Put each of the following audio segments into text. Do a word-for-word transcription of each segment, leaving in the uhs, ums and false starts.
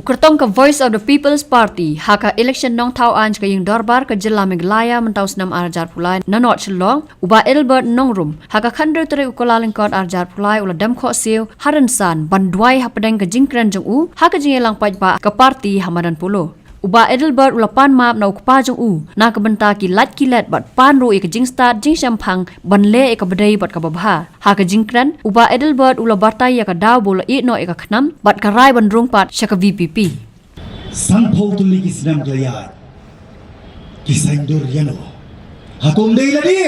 Kyrtong ka Voice of the People's Party ha ka election nongthaw aiñ ka ïing dorbar ka jylla Meghalaya mynta u snem ar hajar arphew lai na North Shillong, u Bah Adelbert Nongrum, ha ka khathynriew tarik u Kyllalyngkot ar hajar arphew lai u la dem khohsiew ha rynsan ban duwai hapdeng ka jingkren jong u ha ka jingïalang paidbah ka party ha madan Polo. U Bah Adelbert u la pan map na u kpa jong u na ka bynta ki lait ki let bad pan ruh ïa ka jingstad jingshemphang ban leh ïa kaba dei bad kaba bha. Ha ka jingkren, u Bah Adelbert u la batai ïa ka daw ba u la ïeh noh ïa ka KHNAM bad ka rai ban rung pat sha ka V P P. Sanphew tylli ki snem ki la ïaid, ki saiñdur ïano? Hato ym dei lade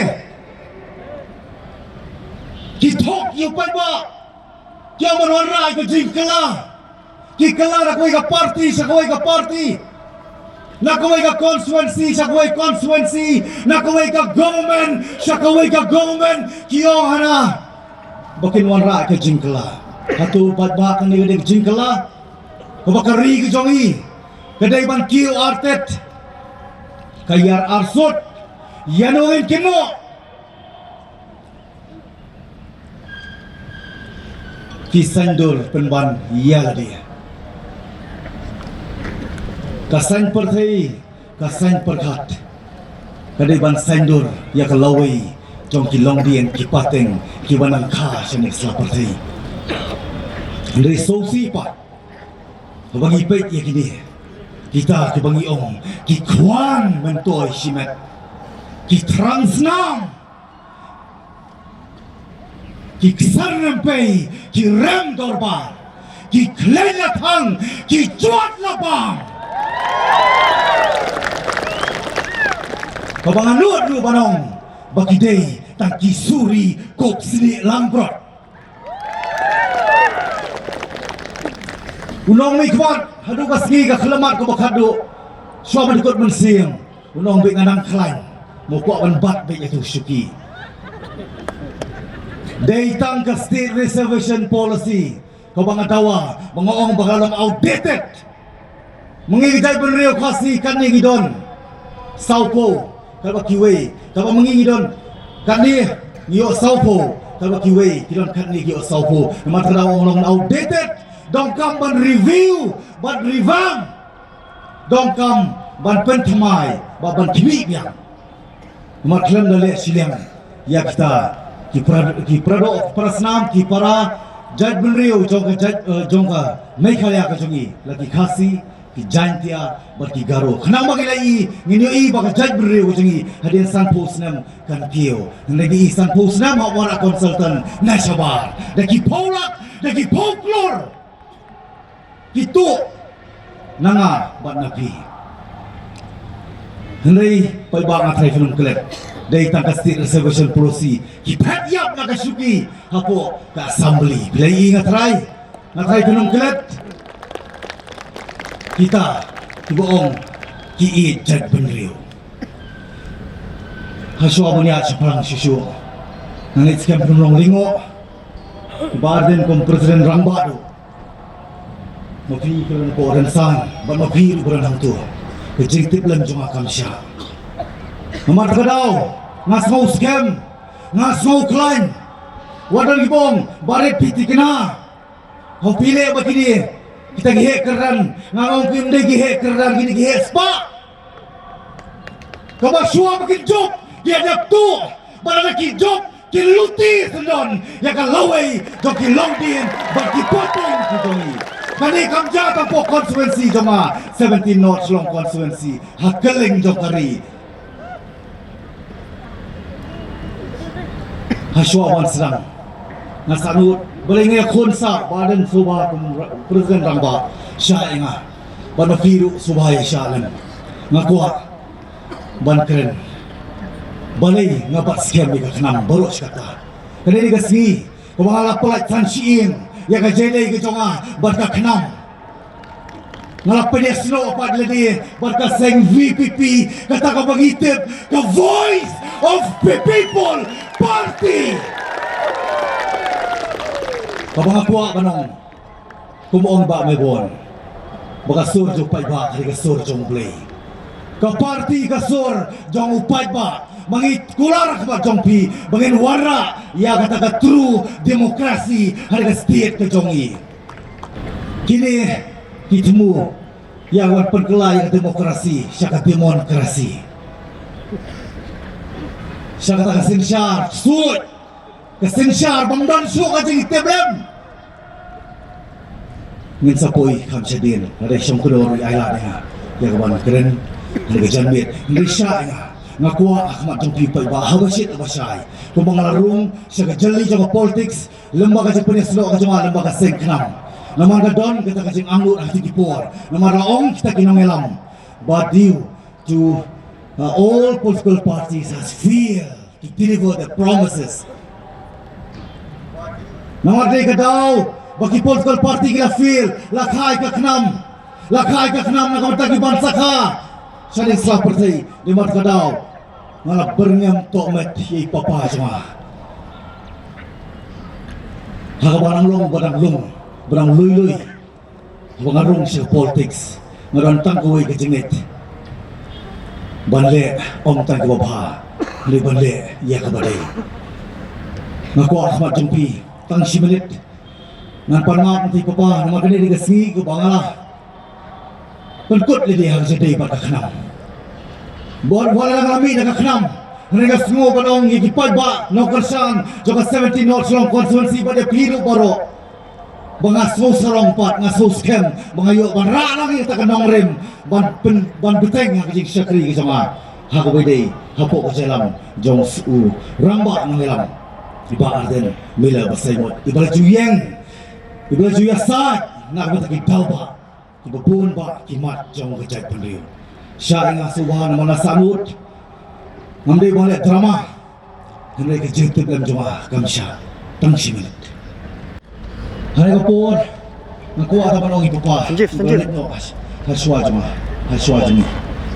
ki thok ïa u paidbah? Ki ong ban wanrah ïa ka jingkylla. Ki kylla na kawei ka party sha kawei ka party, na kawei ka constituency sha kawei constituency, na kawei ka government sha kawei ka government. Ki ong hana ba kin wanrah ïa ka jingkylla. Hato pat ba kane ka dei ka jingkylla kaba ka ri ka jong i ka dei ban kiew artet, ka ïar arsut? Ïano ngin kynnoh? Ki saiñdur pynban ïa lade. Ka saiñ pyrthei, ka saiñ pyrkhat, ka dei ban saiñdur ïa ka lawei jong ki longdien ki pateng kiba nang kha shane sla pyrthei. Hynrei sngewsih pat haba ngi peit ïa kine, kita kiba ngi ong ki khwan myntoi shimet, ki thrang snam, ki ksar rympei, ki rem dorbar, ki khlaiñ la thang, ki jwat la bam. Kaba nga nud ruh ban ong ba ki dei tang ki suri kop snieh langbrot. U nongmihkhmat haduh ka sngi ka khyllipmat kaba khatduh, shuwa ban dkut mynsiem, u nong beit nga nang khlaiñ, mo kwah ban bat beit ïa tu shuki. Dei tang ka State Reservation Policy kaba nga dawa, ba nga ong ba ka long outdated. Ma ngi ki jaitbynriew Khasi katne ngi don sawphew katba kiwei, katba ma ngi ngi don katne ngi ïoh sawphew katba kiwei ki don katne ki ïoh sawphew. Namar kata ka daw ong long outdated. Donkam ban review, ban revamp, donkam ban pynthymmai bad ban khmih biang. Namar khlem da leh shiliang ïa kita ki para, ki para doh, para snam, ki para jaitbynriew jong ka jait, eh, jong ka Meghalaya ka jong ngi, la ki Khasi, ki Jaintia bad ki Garo. Khnang ba ngi la i, ngin ïohi ba ka jaitbynriew ka jong ngi hadien sanphew snem kan kiew. Hynrei ngi i sanphew snem ha Wara Consultant na shabar, da ki phew lak, da ki phew klur ki tuh na nga bad na phi. Hynrei paidbah, nga tharai phin ym klet, dei tang ka State Reservation Policy ki phet ïap na ka shuki hapoh ka Assembly. Phi la i, nga tharai, nga tharai phin ym klet. Kita kiba ong ki ïeit jaitbynriew, ha shuwa ban ïaid shaphrang shuh shuh, nga ngeit skhem phin ym long lyngngoh. Bah Ardent kum President rangbah ruh, ma phi ki la nang pyrshang bad ma phi ruh ba don hangto, ka jingtip lem jong nga kam shah. Namar kata ka daw nga sngew skhem, nga sngew khlaiñ. Wat don kiba ong ba rit phi thikna. Haba phi leh ba kine kita ki heh kyrdan, nga ong kim dei ki heh kyrdan, kine ki heh spah. Kaba shuwa ba kin jop ki heh dep tuh, ba lada ki jop kin luti syndon ïa ka lawei jong ki longdien bad ki pateng ki jong ngi. Kane kam jia tang hapoh constituency jong nga, seventeen North Shillong constituency, ha kylleng jong ka ri. Ha shuwa ban sdang, nga sngewthuh balei nga ïakhun sah Bah Ardent Suba kum ra-, President rangbah sha ïa nga, bad ma phi ruh Suba ïa sha lem. Nga kwah ban kren balei nga bat skhem ïa ka KHNAM baroh shi katta. Ka dei ka sngi kaba nga la pyllait san shi ïing ïa ka jingïadei ka jong nga bad ka KHNAM. Nga la pynïasnoh pat lade bad ka seng VPP, kata kaba ngi tip ka Voice of the People Party. Kaba nga kwah ban ong, kum ong Bah Mebon, ba ka sur jong u paidbah ka dei ka sur jong U Blei. Ka party ka sur jong u paidbah. Ba ngi kular ha khmat jong phi ba ngin wanrah ïa kata ka true democracy ha ka state ka jong ngi. Kine ki thmu ïa wan pynkylla ïa ka demokrasi sha ka democracy. Sha kata ka synshar suit, ka synshar bym don shuh ka jingtip lem. Ngin sa poi kham shadien, lada i shong kdor i ai lad ïa nga ïa ka ban kren ha ka janmiet. Hynrei shah ïa nga, nga kwah ha khmat jong phi paidbah, haba shit haba shai, kumba nga la rung sha ka jylli jong ka politics, lem bad ka jingpynïasnoh ka jong nga lem bad ka seng khnam. Namar ka don kata ka jingangnud ha kito ki por, namar la ong kita ki nongïalam ba due to, uh, all political parties has failed to deliver their promises. Namar dei ka daw ba ki political party ki la fail, la kha ïa ka khnam, la kha ïa ka khnam na ka bynta ki ban sakha. Shane sla pyrthei, dei namar ka daw nga la byrngem tohmet ïa i papa jong nga. Ha kaba nang long, ba nang long, ba nang lui lui, haba nga rung sha ka politics, nga don tang kawei ka jingngeit, ban leh ym tang kaba bha, hynrei ban leh ïa kaba dei. Nga kwah ha khmat jong phi tang shi minit, ngan pan map ïa i papa, namar kane dei ka sngi kaba nga la pynkut lade ha ka jingdei bad ka khnam. Bad wat la nga la mih na ka khnam, hynrei nga sngew ban ong ïa ki paidbah nongkyrshan jong ka seventeen North Shillong constituency bad ïa phi ruh baroh, ba nga sngew sarong pat, nga sngew skhem ba nga ïoh ban rah lang ïa kata ka nongrim ban pyn, ban bteng ha ka jingshakri ka jong nga ha kaba dei hapoh ka jingïalam jong u rangbah nongïalam, i Bah Ardent Miller Basaiawmoit, iba la ju ïeng, iba la ju ïasaid na ka bynta ki daw bah kiba bun bah ki mat jong ka jaitbynriew. Shah ïa nga sngewbha namar nga sahnud. Ngam dei ban leh drama. Hynrei ka jingtip lem jong nga kam shah tang shi minit. Ha kane ka por nga kwah tang ban ong ïa i papa, Sanjeev, Sanjeev, leit noh ha shuwa jong nga, ha shuwa jong ngi,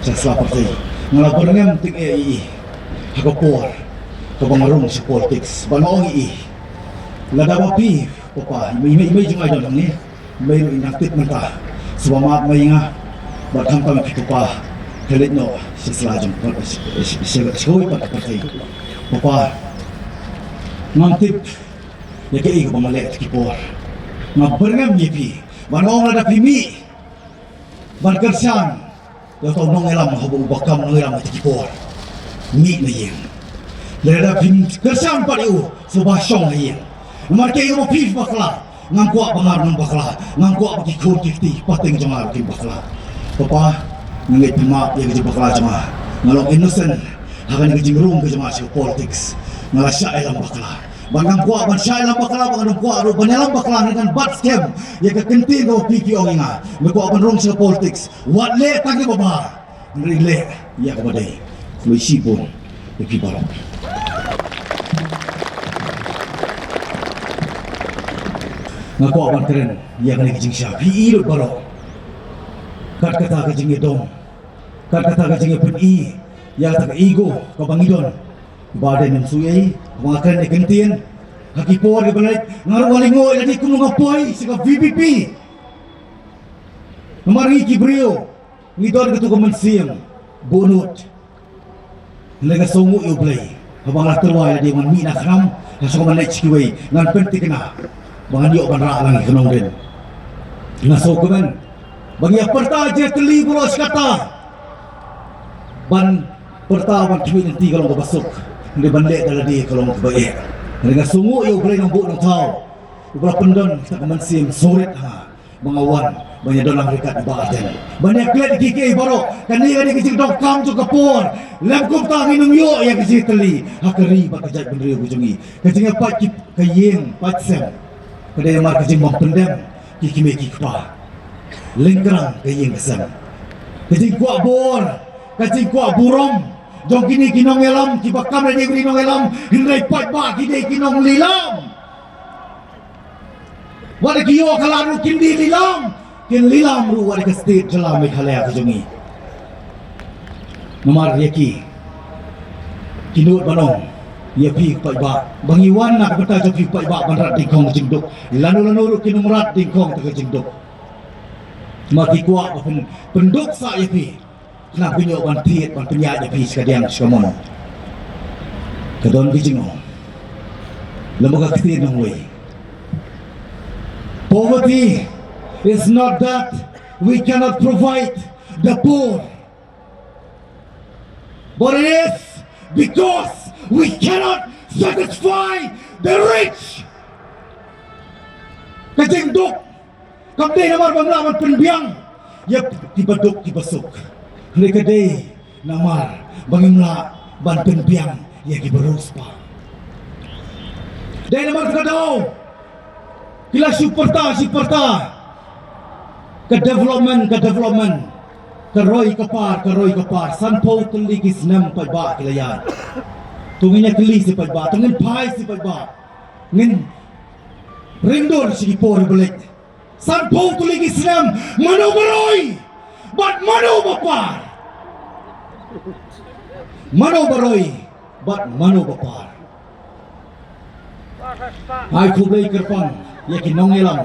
sha sla pyrthei. Nga la byrngem tyngeh ïa i ha ka por kaba nga rung sha politics, ban ong ïa i, lada ba phi papa, i mei, i mei, i mei jong nga i don hangne, mei ruh i nang tip mynta. Sngewbha map mei ïa nga bad khamtam ïa phi papa, phi leit noh sha sla jong, sha, sha, sha, sha kawei pat ka pyrthei. Papa, ngam tip ïa kaei kaba nga leh ha ki por. Nga byrngem ïa phi ban ong lada phi mih ban kyrshan ïa uta u nongïalam haba uba kam nongïalam ha ki por, mih na ïing. Lada phim kyrshan pat ïa u, sngewbha shong ha ïing. Namar kaei kaba phi bakla, ngam kwah ba nga ruh ngan bakla, ngam kwah ba ki khun ki kti pateng jong nga ruh kin bakla. Papa, nga ngeit phin map ïa ka jingbakla jong nga. Nga long innocent ha kane ka jingrung ka jong nga sha ka politics. Nga la shah ïalam bakla. Ba ngam kwah ban shah ïalam bakla, ba ngam kwah ruh ban ïalam bakla, hynrei ngan bat skhem ïa ka ktien kaba phi phi ong ïa nga. Nga kwah ban rung sha ka politics. Wat leh tang kaba bha, hynrei leh ïa kaba dei. Khublei shibun ïa phi baroh. Nga kwah ban kren ïa kane ka jingshai, phi i lut baroh. Kat kata ka jingïadom, kat kata ka jingïapyni ïa kata ka ego kaba ngi don. Ba dei, ngam shu ïohi ba nga kren ïa ka ktien ha ki por kiba la leit. Nga ruh nga lyngngoh ïa lade kumno nga poi sha ka V P P. Namar ngi ki briew ngi don katu ka mynsiem buhnud. Hynrei nga sngewnguh ïa U Blei, haba nga la tyrwa ïa lade ban mih na khnam, nga sngew ban leit sha kiwei, ngan pynthikna ba ngan ïoh ban rah lang ïa ka nongrim. Nga sngewkmen ba ngi ïa pyrta jingtylli baroh shi katta, ban pyrta ban khmih lynti ka long kaba suk, hynrei ban leh da lade ka long kaba eh. Hynrei nga sngewnguh ïa U Blei Nongbuh Nongthaw, uba la pyndon kata ka mynsiem sngewrit ha nga ba nga wan ban ïa don lang ryngkat i Bah Ardent, ban ïa klet ïa kiei kiei baroh. Kane ka dei ka jingdonkam jong ka por. Lem kumta ngin ym ïoh ïa ka jingtylli ha ka ri bad ka jaitbynriew ka jong ngi. Ka jingïapait ki, ka ïing pait sem, ka dei namar ka jingbym pyndem ki kmie ki kpa. Lyngkrang ka ïing ka sem. Ka jingkwah bor, ka jingkwah burom jong kine ki nongïalam kiba kam dei ki nongïalam, hynrei paidbah ki dei ki nonglilam. Wat la ki ïoh ka lad ruh kin dei lilam, kin lilam ruh wat la ka state jylla Meghalaya ka jong ngi. Namar ïa ki, ki nud ban ong ïa phi paidbah ba ngi wan na ka bynta jong phi paidbah ban rat dyngkhong jingduk. Lano lano ruh kin ym rat dyngkhong ta ka jingduk. Ma ki kwah ba pyn, pynduk sah ïa phi. Khnang phin ïoh ban thied, ban pynïaid ïa phi sha kadiang sha kamon. Ka don ka jingong lem bad ka ktien nongwei. Poverty is not that We cannot provide the poor. But it is because we cannot satisfy the rich. Ka jingduk kam dei namar ba ngim lah ban pynbiang ïa kiba duk kiba suk. Hynrei ka dei namar ba ngim lah ban pynbiang ïa kiba riewspah. Dei namar kata ka daw ki la shu pyrta shu pyrta, ka development ka development, ka roi ka par ka roi ka par. Sanphew tylli ki snem paidbah ki la ïaid. To ngin ïa kylli sha paidbah, to ngin phai sha paidbah, ngin ring dur sha ki por ba leit. Sanphew tylli ki snem, mano ba roi bad mano ba par? Mano ba roi bad mano ba par? Ai khublei kyrpang ïa ki nongïalam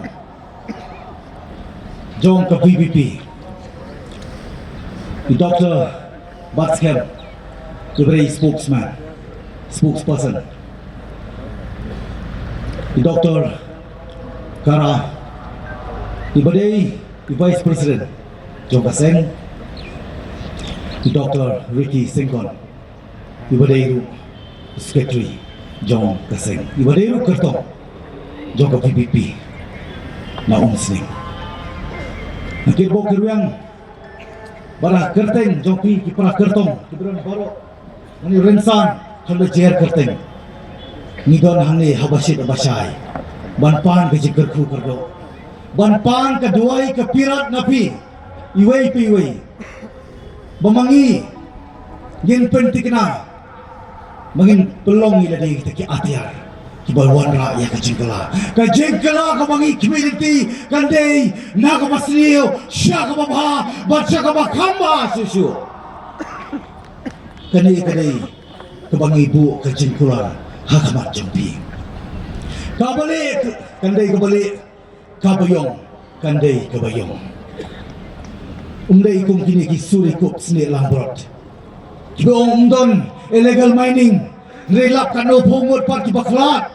jong ka VPP, i Doctor Batskhem, iba dei spokesman, spokesperson, i Doctor Kara, iba dei i vice president jong ka seng, i Doctor Ricky Syngkon, iba dei ruh secretary jong ka seng, iba dei ruh kyrtong jong ka VPP na Umsning. Na kitbok ki rwiang, para kyrteng jong phi, ki para kyrtong kiba don baroh, ngi rynsan khlem da jer kyrteng. Ngi don hangne haba shit haba shai ban pan ka jingkyrkhu kyrdoh, ban pan ka duwai ka pirat na phi iwei pa iwei, ba ma ngi ngin pynthikna, ba ngin pynlong ïa lade kita ki atiar kiba wanrah ïa ka jingkylla. Ka jingkylla kaba ngi khmih lynti kan dei na kaba sniew sha kaba bha bad sha kaba kham bha shuh shuh. Kane ka dei kaba ngi buh ka jingkular ha khmat jong phi. Kaba lieh kan dei kaba lieh, kaba ïong kan dei kaba ïong. Um dei kum kine ki suri kup snieh langbrot kiba ong um don illegal mining, hynrei lap katno phew ngut pat kiba khlad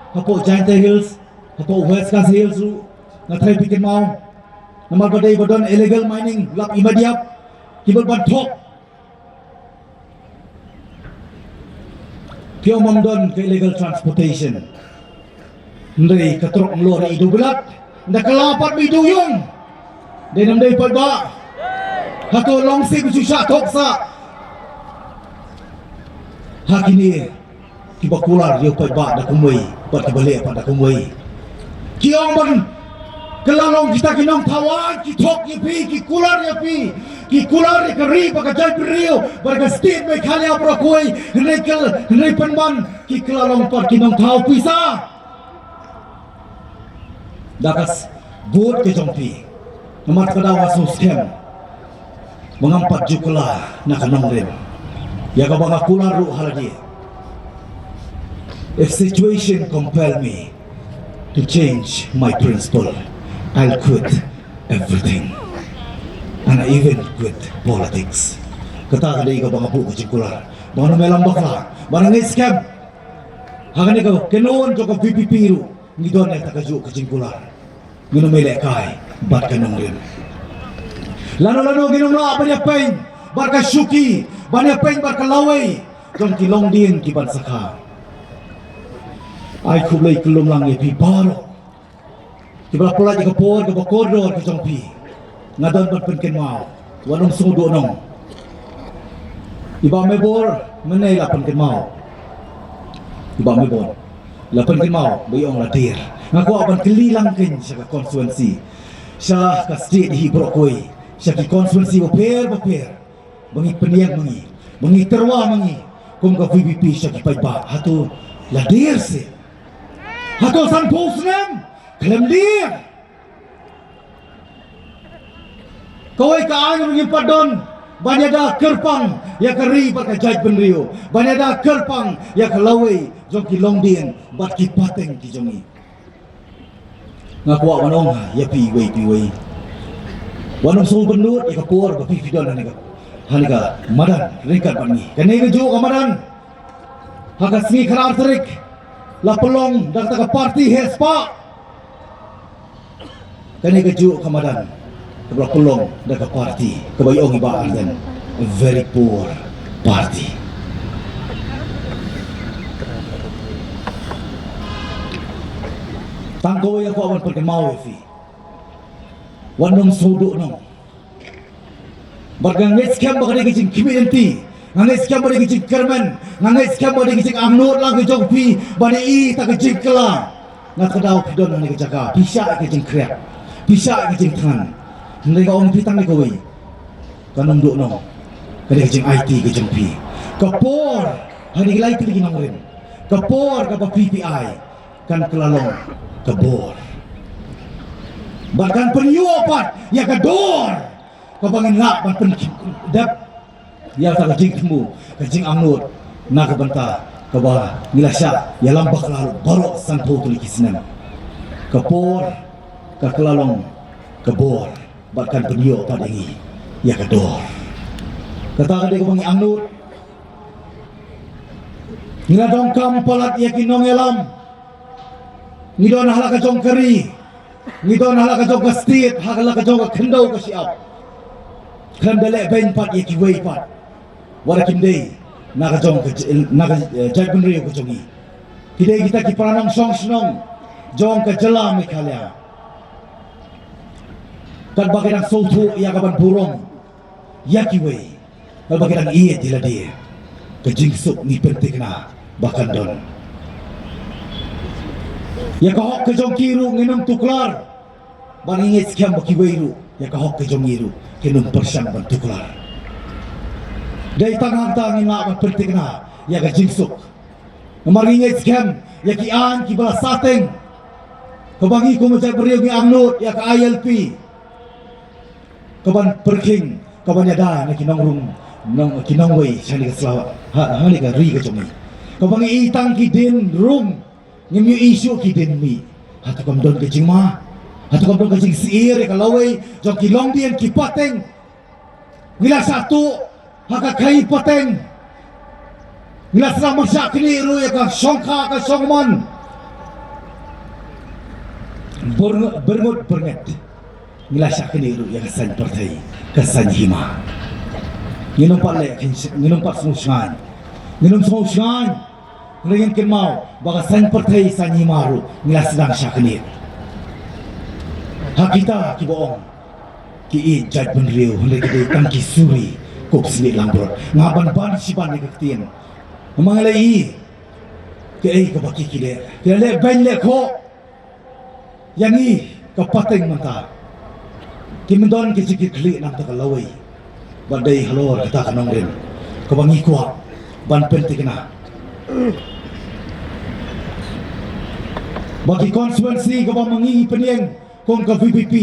hapoh Jaintia Hills, hapoh West Khasi Hills ruh. Nga tharai phi kynmaw, namar ba dei ba don illegal mining lap i Madiap, ki mut ban thok. Phi ong bym don ka illegal transportation, hynrei ka trok nlor i dewbilat, nda ka la pat i dewiong. Dei nam dei paidbah? Hato long sih ba shu shah thok sah? Ha kine kiba kular ïa u paidbah da kumwei bad kiba leh pat da kumwei. Ki ong ban kylla long kita ki nongthaw aiñ, ki thok ïa phi, ki kular ïa phi, ki kular ïa ka ri bad ka jaitbynriew bad ka state Meghalaya baroh kawei. Hynrei kyl-, hynrei pynban ki kylla long pat ki nongthaw pisa. Da ka s-, vote ka jong phi. Namar kata nga sngewskhem ba ngam pat ju kylla na ka nongrim ïa kaba nga kular ruh ha lade. If situation compel me to change my principle, I'll quit everything, and I even quit politics. Kata ka dei kaba nga buh ka jingkular. Ba nga nym ïalam bakla, ba nga ngeit skhem. Ha kane ka kynhun jong ka VPP ruh ngi don ïa kata kajuh ka jingkular. Ngin ym lehkai bad ka nongrim. Lano lano ngin ym lah ban ïapeiñ bad ka shuki, ban ïapeiñ bad ka lawei jong ki longdien ki ban sakha. Ai khublei khyllem lang ïa phi baroh kiba la pynlait ïa ka por kaba kordor ka jong phi. Nga don ban pynkynmaw, wat nym sngewduh nong. I Bah Mebor mynne la pynkynmaw. I Bah Mebor la pynkynmaw ba i ong la dier. Nga kwah ban kylli lang kein sha ka constituency, sha ka state hi baroh kawei, sha ki constituency bapher bapher, ba ngi pynïeng ma ngi, ba ngi tyrwa ma ngi kum ka VPP sha ki paidbah. Hato la dier seh? Hato sanphew snem khlem dier? Kawei ka aiñ ruh ngim pat don ban ïada kyrpang ïa ka ri bad ka jaitbynriew, ban ïada kyrpang ïa ka lawei jong ki longdien bad ki pateng ki jong ngi. Nga kwah ban ong ïa phi iwei pa iwei, wat nym sngewbynnud ïa ka por ba phi phi don ha kane ka, ha kane ka madan ryngkat bad ngi. Kane kajuh ka madan ha ka sngi khatar tarik la pynlong da kata ka party heh spah. Kane kajuh ka madan Kaba la pynlong da ka party kaba ïa-ong i Bah Ardent, a very poor party. Tang kawei ïa ka ban pynkynmaw ïa phi. Wat nym sngewduh noh. Bad nga ngeit skhem ba ka dei ka jingkhmih lynti. Nga ngeit skhem ba dei ka jingkyrmen. Nga ngeit skhem ba dei ka jingangnud lang ka jong phi ban ïohi ïa ka jingkylla. Nga kdew phi don ha kane ka jaka, phi shah ïa ka jingkriak, phi shah ïa ka jingthngan. Hynrei nga ong phi tang ïa kawei, kan nym duh noh. Ka dei ka jingaiti ka jong phi. Ka por ha kine ki lai tylli ki nongrim, ka por kaba phi phi ai, kan kylla long ka bor. Bad kan pynïoh pat ïa ka dor kaba ngin lah ban pyndep ïa kata ka jingthmu, ka jingangnud na ka bynta kaba ngi la shah ïalam bakla baroh sanphew tylli ki snem. Ka por ka kylla long ka bor bad kan pynïoh pat ïa ngi ïa ka dor. Kata ka dei kaba ngi angnud. Ngi la donkam palat ïa ki nongïalam. Ngi don ha la ka jong ka ri, ngi don ha la ka jong ka state, ha la ka jong ka khyndew ka shyiap. Khlem da leh beiñ pat ïa kiwei pat, wat la kim dei na ka jong ka j-, na ka, eh, jaitbynriew ka jong ngi. Ki dei kita ki para nongshong shnong jong ka jylla Meghalaya. Katba ki dang sngewthuh ïa ka ban burom ïa kiwei, katba ki dang ïeit ïa lade, ka jingsuk ngi pynthikna ba kan don. Ïa ka hok ka jong ki ruh ngin ym tuklar. Ba ngi ngeit skhem ba kiwei ruh ïa ka hok ka jong ngi ruh kin ym pyrshang ban tuklar. Dei tang hangta ngin lah ban pynthikna ïa ka jingsuk. Namar ngi ngeit skhem ïa ki aiñ kiba la sateng, kaba ngi kum ka jaitbynriew ngi angnud ïa ka I L P, kaban pyrkhing, kaban ïada na ki nongrung, nong, ki nongwei sha kane ka sla, ha, ha kane ka ri ka jong ngi. Kaba ngi i tang ki dien rung, ngim ïohi shuh ki dien mih. Hato kam don ka jingma? Hato kam don ka jingsyier ïa ka lawei jong ki longdien ki pateng? Ngi la shah tuh ha ka khaii pateng. Ngi la sdang ban shah knieh ruh ïa ka shongkha ka shongman. Byrngut, byrngut byrnget. Ngi la shah knieh ruh ïa ka saiñ pyrthei, ka saiñ hima. Ngin ym pat leh, ngin ym pat sngewshngaiñ. Ngin ym sngewshngaiñ. Ngin kynmaw ba ka saiñ pyrthei saiñ hima ruh ngi la sdang shah knieh. Ha kita kiba ong ki ïeit jaitbynriew, hynrei ki dei tang ki suri kup snieh langbrot. Nga ban ban shi ban ïa ka ktien. Namar nga la i kaei kaba ki, ki leh, ki leh beiñ leh khoh ïa ngi ka pateng mynta. Kim don ka jingkitkhlieh na ka bynta ka lawei. Ba dei halor kata ka nongrim kaba ngi kwah ban pynthikna ba ki constituency kaba ma ngi pynïeng kum ka V P P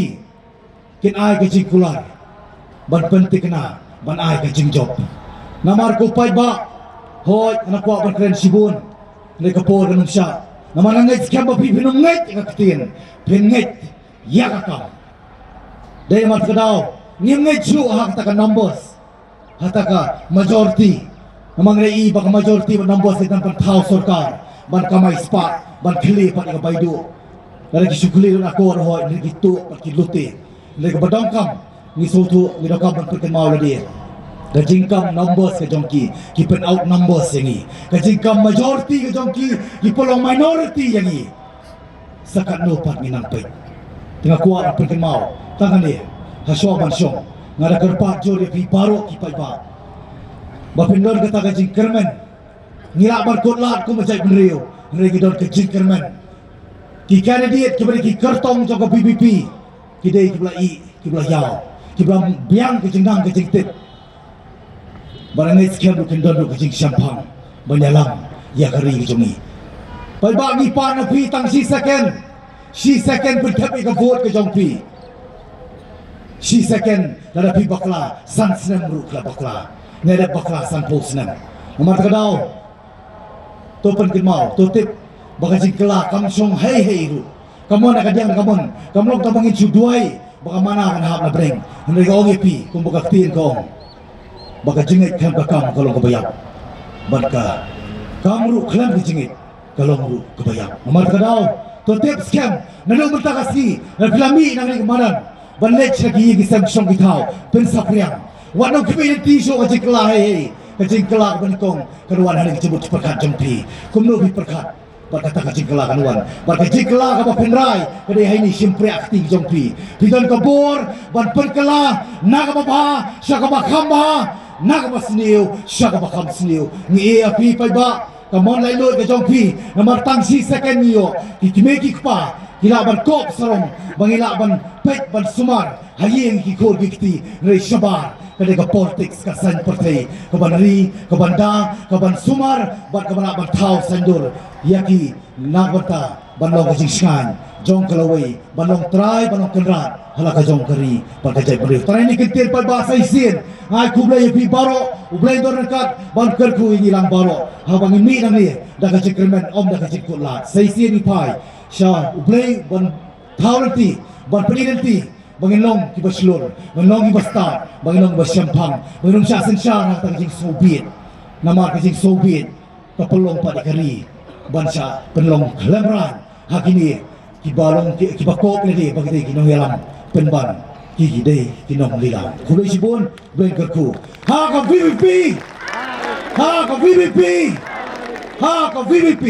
kin ai ka jingkular ban pynthikna, ban ai ka jingjop. Namar ko paidbah, hooid nga kwah ban kren shibun. Hynrei ka por kan ym shah. Namar nga ngeit skhem ba phi phin ym ngeit ïa ka ktien, phin ngeit ïa ka kam. Dei namar kata ka daw ngim ngeit shuh ha kata ka numbers, ha kata ka majority. Namar nga i ba ka majority bad numbers dei ban pynthaw sorkar, ban kamai spah, ban khlieh pat ïa ka Baidu. Lada ki shu khlieh ruh na kor, hooid, lada ki tuh pat ki lute. Lada kaba donkam, ngi sngewthuh, ngi donkam ban pynkynmaw lade. Ka jingkam numbers ka jong ki, ki pyn-out numbers ïa ngi. Ka jingkam majority ka jong ki, ki pynlong minority ïa ngi. Sa katno pat ngin nang peit. Te nga kwah ban pynkynmaw tang hangne ha Shwa Ban Shong, nga da kyrpad jur ïa phi baroh ki paidbah ba phin don kata ka jingkyrmen. Ngi lah ban kut lad kum ka jaitbynriew, hynrei ngi don ka jingkyrmen. Ki candidate kiba dei ki kyrtong jong ka V P P ki dei kiba la ih, kiba la ïaw, kiba la biang ka jingnang ka jingtip. Ba nga ngeit skhem ruh kin don ruh ka jingshemphang ban ïalam ïa ka ri ka jong ngi. Paidbah, ngi pan na phi tang shi second. Shi second pynthep ïa ka vote ka jong phi. Shi second, lada phi bakla san snem ruh ka la bakla. Nga dep bakla sanphew snem. Namar kata ka daw, to pynkynmaw, to tip ba ka jingkylla kam shong hei hei ruh. Ka mon na ka diang ka mon, kam long tang ba ngin shu duwai ba ka manna kan hap na bneng. Hynrei nga ong ïa phi kumba ka ktien ka ong ba ka jingngeit khlem ka kam ka long kaba ïap, bad ka kam ruh khlem ka jingngeit ka long ruh kaba ïap. Namar kata ka daw, to tip skhem, naduh mynta ka sngi lada phi la mih na kane ka madan, ban leit sha ki ïing ki sem shong ki thaw, pynsaphriang. Wat nang khmih lynti shuh ka jingkylla, hei hei, ka jingkylla kaba nyngkong kan wan ha kane ka jingmut jingpyrkhat jong phi. Kumno phi pyrkhat bad kata ka jingkylla kan wan, bad ka jingkylla kaba pynrai ka dei ha ine i shympriahkti ka jong phi. Phi don ka bor ban pynkylla na kaba bha sha kaba kham bha, na kaba sniew sha kaba kham sniew. Ngi ïa phi paidbah, ka mon laitluid ka jong phi, namar tang shi second ngi ïoh ki kmie ki kpa ki lah ban kop sarong, ba ngi lah ban peit ban sumar ha ïing ki khur ki kti. Hynrei shabar, ka dei ka politics ka saiñ pyrthei, ka ban ri, ka ban da, ka ban sumar bad ka ban lah ban thaw saiñdur ïa ki, na ka bynta ban long ka jingshngaiñ jong ka lawei, ban long trai, ban long kynrad ha la ka jong ka ri bad ka jaitbynriew. Tang ine i kyntien paidbah, sa shisien nga ai khublei ïa phi baroh. U Blei un don ryngkat ban kyrkhu ïa ngi lang baroh haba ngin mih nangne da ka jingkyrmen, ym da ka jingkut lad. Sa shisien ngi phai sha U Blei ban thaw lynti, ban pyni lynti ba ngin long kiba shlur, ba ngin long kiba stad, ba ngin long kiba shemphang, ba ngin long shah synshar ha kata ka jingsngewbit. Namar ka jingsngewbit ka pynlong pat ïa ka ri ban shah pynlong khlem rang ha kine kiba long ki, kiba kop lade ba ki dei ki nongïalam pynban, ki, ki dei ki nonglila. Khublei shibun, Blei kyrkhu. Ha ka V P P! Ha ka V P P! Ha ka V P P!